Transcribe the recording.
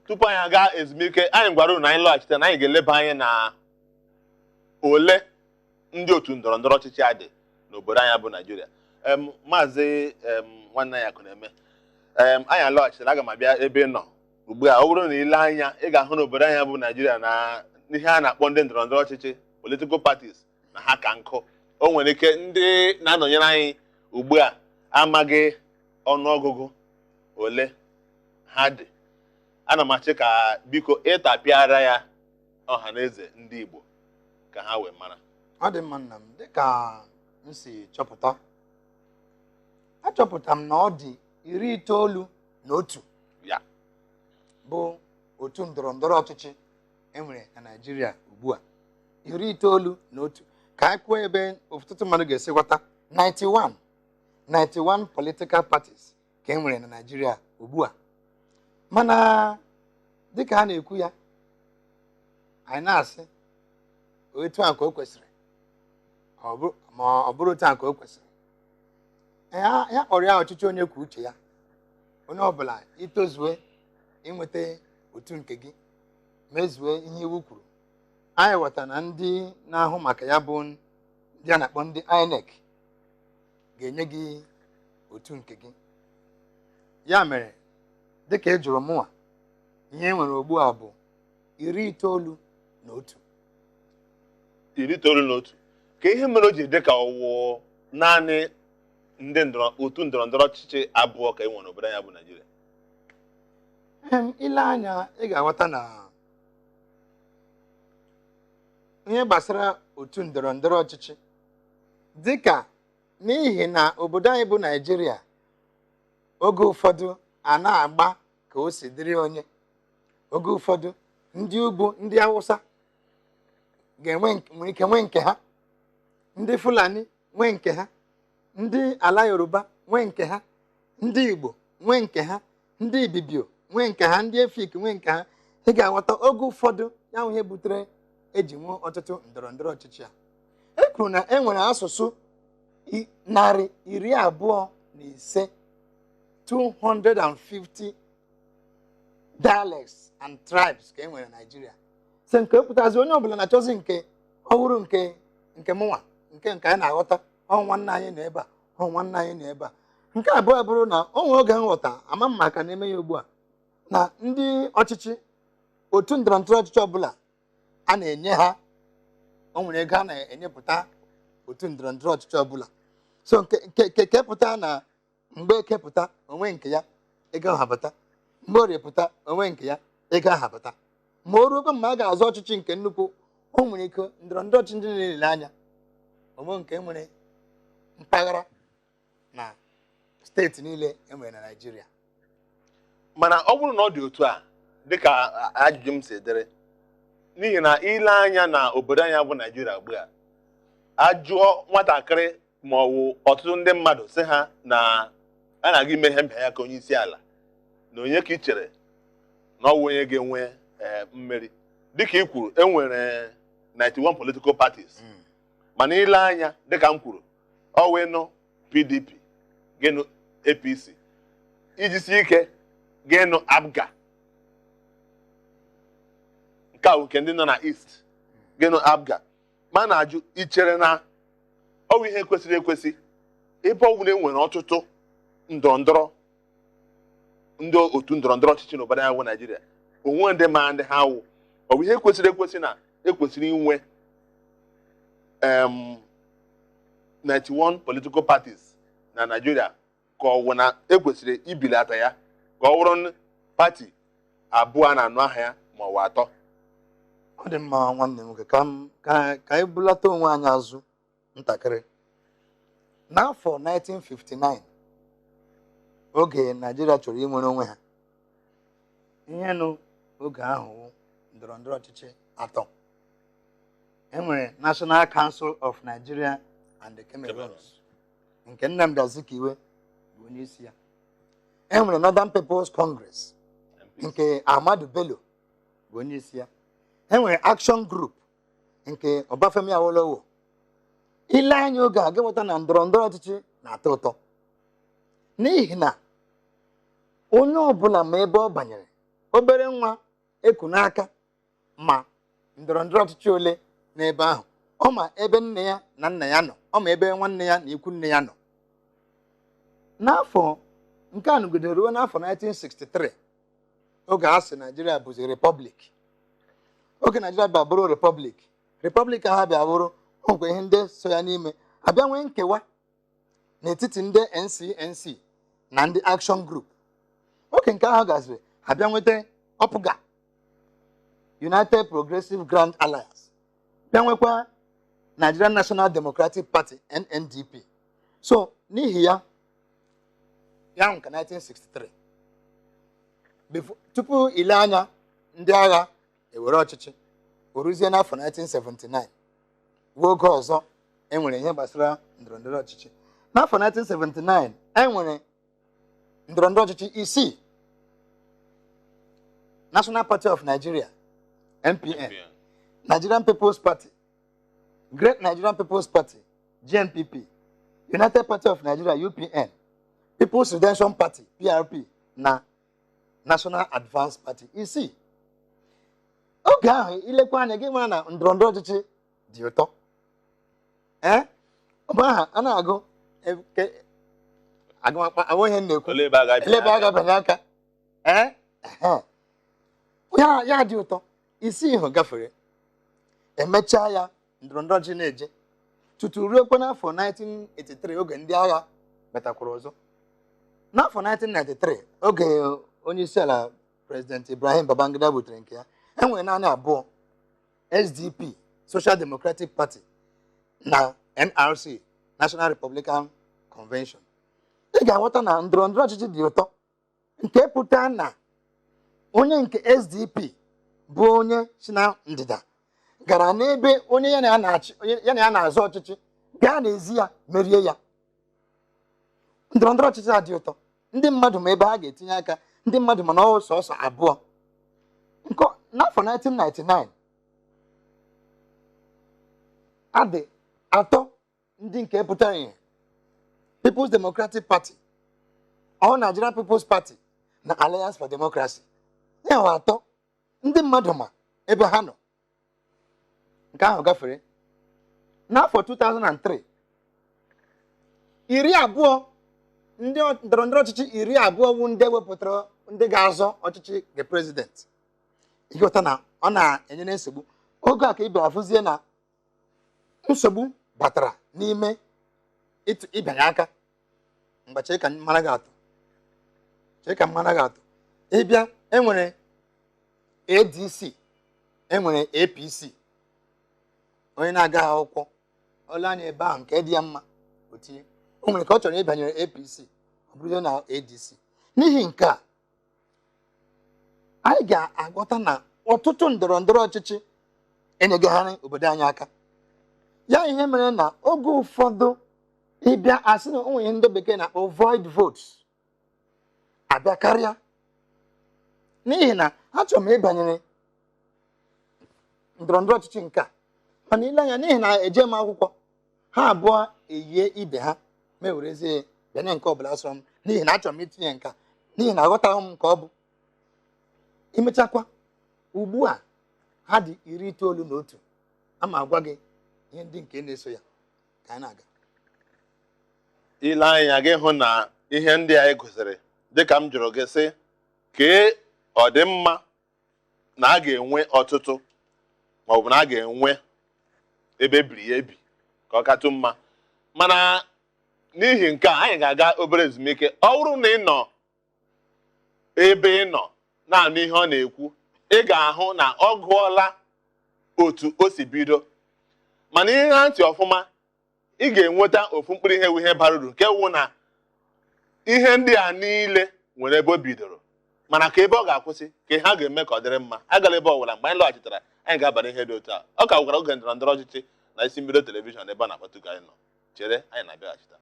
Tupu anyị aga ezumike, anyị gwara unu na anyị lọghachite na anyị ga-eleba anya na ole ndị otu ndọrọ ndọrọ ọchịchị a dị n'obodo anyị bụ Naijiria. Maazị nwanne anyị Akụnaeme, anyị alọghachitara. Aga m abịa ebe ị nọ ugbu a. Ọ bụrụ na ile anya, ị ga-ahụ n'obodo anyị bụ Naijiria na ihe a na-akpọ ndị ndọrọ ndọrọ ọchịchị, political parties, na ha ka nkụ. O nwere ike ndị na-anọnyere anyị ugbu a amaghị ọnụọgụgụ ole ha dị. Ana m achị ka biko ịtapịara ya ọha na eze ndị Igbo ka ha wee mara. Ọ dị mma, nna m. Dịka m si chọpụta, achọpụta m na ọ dị 91 bụ otu ndọrọ ndọrọ ọchịchị enwere na Naịjirịa ugbu a, 91. Ka anyị kwuo ebe ọtụtụ mmadụ ga-esi ghọta, 91, 91 political parties ka e nwere na Naịjirịa ugbu a. Mana dịka a na-ekwu ya, anyị na-asị otu a ka o kwesịrị, ma ọ bụrụ otu a ka o kwesịrị, ya kpọrọ ya ọchịchị onye kwuo uche ya. Onye ọbụla itozue inweta otu nke gị, mezue ihe iwu kwuru. Anyị ghọtara na ndị na-ahụ maka ya, bụ ndị a na-akpọ ndị INEC, ga-enye gị otu nke gị. Ya mere, dịka ị jụrụ mụnwa, ihe e nwere ugbu a bụ 91. 91. Ka ihe mere o ji dị ka ọwụ naanị ndị otu ndọrọ ndọrọ ọchịchị abụọ ka e nwere n'obodo anyị bụ Naijiria? Ile anya, ị ga-aghọta na ihe gbasara otu ndọrọ ndọrọ ọchịchị dịka n'ihi na obodo anyị bụ Naijiria, oge ụfọdụ a na-agba ka o si dịrị onye. Oge ụfọdụ ndị ugwu, ndị Awụsa ga-enwe, nwere ike nwee nke ha, ndị Fulani nwee nke ha, ndị ala Yoruba nwee nke ha, ndị Igbo nwee nke ha, ndị Ibibio nwee nke ha, ndị Efik nwee nke ha. Ị ga-aghọta, oge ụfọdụ ya hụ ihe butere eji nwee ọtụtụ ndọrọ ndọrọ ọchịchị a. E kwuru na e nwere asụsụ 225, 250 dialects and tribes ka e nwere na Naịjirịa. So nke pụtazi, onye ọbụla na-achọzi nke ọhụrụ, nke mụnwa, nke anyị na-aghọta. Ọ nwanne anyị nọ ebe a, ọ nwanne anyị nọ ebe a. Nke abụọ bụrụ na o nwere oge nghọta ama m maka na-eme ya ugbu a na ndị ọchịchị, otu ndọrọ ndọrọ ọchịchị ọbụla a na-enye ha, o nwere ego a na-enyepụta otu ndọrọ ndọrọ ọchịchị ọbụla. So nke kepụta na mgbe ekepụta onwe nke ya, ego ahụ abata. Mgbe orie pụta onwe nke ya, ego ahụ abata. Ma o ruokwa mgbe a ga-azọ ọchịchị nke nnukwu, o nwere ike ndọrọ ndọrọ ọchịchị ndị na-elele anya onwe nke nwere mpaghara na steeti niile enwere na Naịjirịa. Mana ọ bụrụ na ọ dị otu a, dịka ajụjụ m si dịrị, n'ihi na ile anya na obodo anyị bụ Naijiria ugbu a, ajụọ nwatakịrị ma ọ bụ ọtụtụ ndị mmadụ, sị ha na a na-aga ime ihe mbịanye aka onye isi ala, na onye ka ị chere na ọ bụ onye ga-enwe mmeri, dịka ị kwuru, e nwere 91 political parties. Mana ile anya, dịka m kwuru, ọ wee nụ PDP, gịnụ APC, iji sie ike gịnụ APGA, nke a bụ nke ndị nọ na East, gịnụ APGA. Ma na-ajụ, ichere na ọ bụ ihe kwesịrị ekwesị, ebe ọ bụla e nwere ọtụtụ ndọrọ ndọrọ ndị otu ndọrọ ndọrọ ọchịchị n'obodo anyị bụ Naijiria, onwe ndị ma ndị ha wụ, ọ bụ ihe kwesịrị ekwesị na ekwesịrị inwe 91 political parties na Naijiria, ka ọ wụ na ekwesịrị ibilata ya ka ọ bụrụ pati abụọ a na-anụ aha ya ma ọ bụ atọ? Ọ dị mma, nwanne m nwoke. Ka m ka anyị bulata onwe anyị azụ ntakịrị n'afọ 1959, oge Naijiria chọrọ inwere onwe ha. Ihe nụ oge ahụ wụ ndọrọ ndọrọ ọchịchị atọ. Enwere National Council of Nigeria and the Cameroons, nke Nnamdi Azikiwe bụ onye isi ya. Enwere Northern People's Congress, nke Ahmadu Bello bụ onye isi ya. Enwere Action Group, nke Ọbafemi Awolowo. Ile anya oge a, ga-enweta na ndọrọ ndọrọ ọchịchị na-atọ ụtọ, n'ihi na onye ọbụla ma ebe ọ banyere. Obere nwa eku n'aka ma ndọrọ ndọrọ ọchịchị ole n'ebe ahụ, ọ ma ebe nne ya na nna ya nọ, ọ ma ebe nwanne ya na ikwu nne ya nọ. N'afọ nke a nọgidere ruo n'afọ 1963, oge a sị Naijiria bụzi republic. Oge Naijiria bịa bụrụ republic, republic ha bịa bụrụ o ihe ndị so ya n'ime abịa nwee nkewa n'etiti ndị NCNC na ndị Action Group. Oge nke ahụ gaziri, abịa nweta UPGA, United Progressive Grand Alliance, bịa nwekwa Nigerian National Democratic Party, NNDP. So n'ihi ya, ya nke 1963 tupu ile anya ndị agha ewere ọchịchị, o ruzie n'afọ 1979 wuo oge ọzọ enwere ihe gbasara ndọrọndọrọ ọchịchị. N'afọ 1979 enwere ndọrọndọrọ ọchịchị isii: National Party of Nigeria, NPN, Nigerian People's Party, Great Nigerian People's Party, GNPP, United Party of Nigeria, UPN, People's Redemption Party, PRP, na National Advance Party, isii. Oge ahụ ilekwa anya gị mara na ndọrọndọrọ ọchịchị dị ụtọ. Ee, ọ bụ aha a na-agụ agụmakpa ihe na-ekwu elebe a ga-abanye aka. Ee, ya dị ụtọ. Isii ihu gafere, emechaa ya, ndọrọndọrọ ọchịchị na-eje tutu ruo n'afọ 1983, oge ndị agha batakwara ọzọ. N'afọ 1993, oge onye isi ala President Ibrahim Babangida butere nke ya, enwere naanị abụọ: SDP, Social Democratic Party, na NRC, National Republican Convention. Ị ga-aghọta na ndọrọ ndọrọ ọchịchị dị ụtọ, nke pụta na onye nke SDP bụ onye si na ndịda gara n'ebe onye ya na ya na-azọ ọchịchị gaa n'ezi ya merie ya. Ndọrọ ndọrọ ọchịchị a dị ụtọ, ndị mmadụ ma ebe ha ga-etinye aka, ndị mmadụ mana ọ sọsọ abụọ. N'afọ 1999 adị atọ ndị nke pụtara ihe: People's Democratic Party, All Nigerian People's Party, na Alliance for Democracy. Ya nwe atọ ndị mmadụ ma ebe ha nọ. Nke ahụ gafere. N'afọ 2003, 20 ndị ndọrọ ndọrọ ọchịchị 20 wu ndị wepụtara ndị ga-azọ ọchịchị nke president. Ịghọta na ọ na-enyere nsogbu. Oge a ka ị bịara fụzie na nsogbu batara n'ime ịbịanye aka. Mgbe chee ka mara gị atụ, chee ka mara gị atụ, ịbịa enwere ADC, enwere APC. Onye na-agaghị akwụkwọ ole anya ebe ahụ nke dị ya mma o tinye. O nwere ka ọ chọrọ ịbanyere APC, ọ bụrụzie na ADC. N'ihi nke a, anyị ga-aghọta na ọtụtụ ndọrọ ndọrọ ọchịchị enyegagharị obodo anyị aka. Ya ihe mere na oge ụfọdụ ịbịa asị na o nwere ihe ndị bekee na-akpọ void votes abịa karịa, n'ihi na achọrọ m ịbanyere ndọrọ ndọrọ ọchịchị nke a, mana ile anya n'ihi na eje m akwụkwọ, ha abụọ eyie ibe ha, ma ewerezie bịanye nke ọbụla sọrọ m, n'ihi na achọrọ m itinye nke a, n'ihi na aghọtaghị m nke ọ bụ. Imechakwa ugbu a ha dị 91. Ama agwa gị ihe ndị nke na-eso ya ka anyị na-aga. Ile anya gị hụ na ihe ndị anyị gụsịrị, dịka m jụrụ gị sị kee ọ dị mma na a ga-enwe ọtụtụ maọbụ na a ga-enwe ebe ebiri ya ebi ka ọ katụ mma. Mana n'ihi nke a, anyị ga-aga obere ezumike. Ọ bụrụ na ị nọ ebe ị nọ na-anụ ihe ọ na-ekwu, ị ga-ahụ na ọ gụọla otu o si bido. Mana ihe ha ntị ọfụma, ị ga-enweta ofu mkpụrụ ihe wu ihe bara uru, nke wụ na ihe ndị a niile nwere ebe o bidoro, mana ka ebe ọ ga-akwụsị, ka ihe a ga-eme ka ọ dịrị mma. Agala ebe ọ bụla. Mgbe anyị lọghachitere, anyị ga-aba n'ihe dị otu a. Ọ ka gwara oge ndọrọ ndọrọ ọchịchị na isi mbido telivishọn ebe a na-akpọtụ ka anyị nọ. Chere, anyị na-abịaghachita.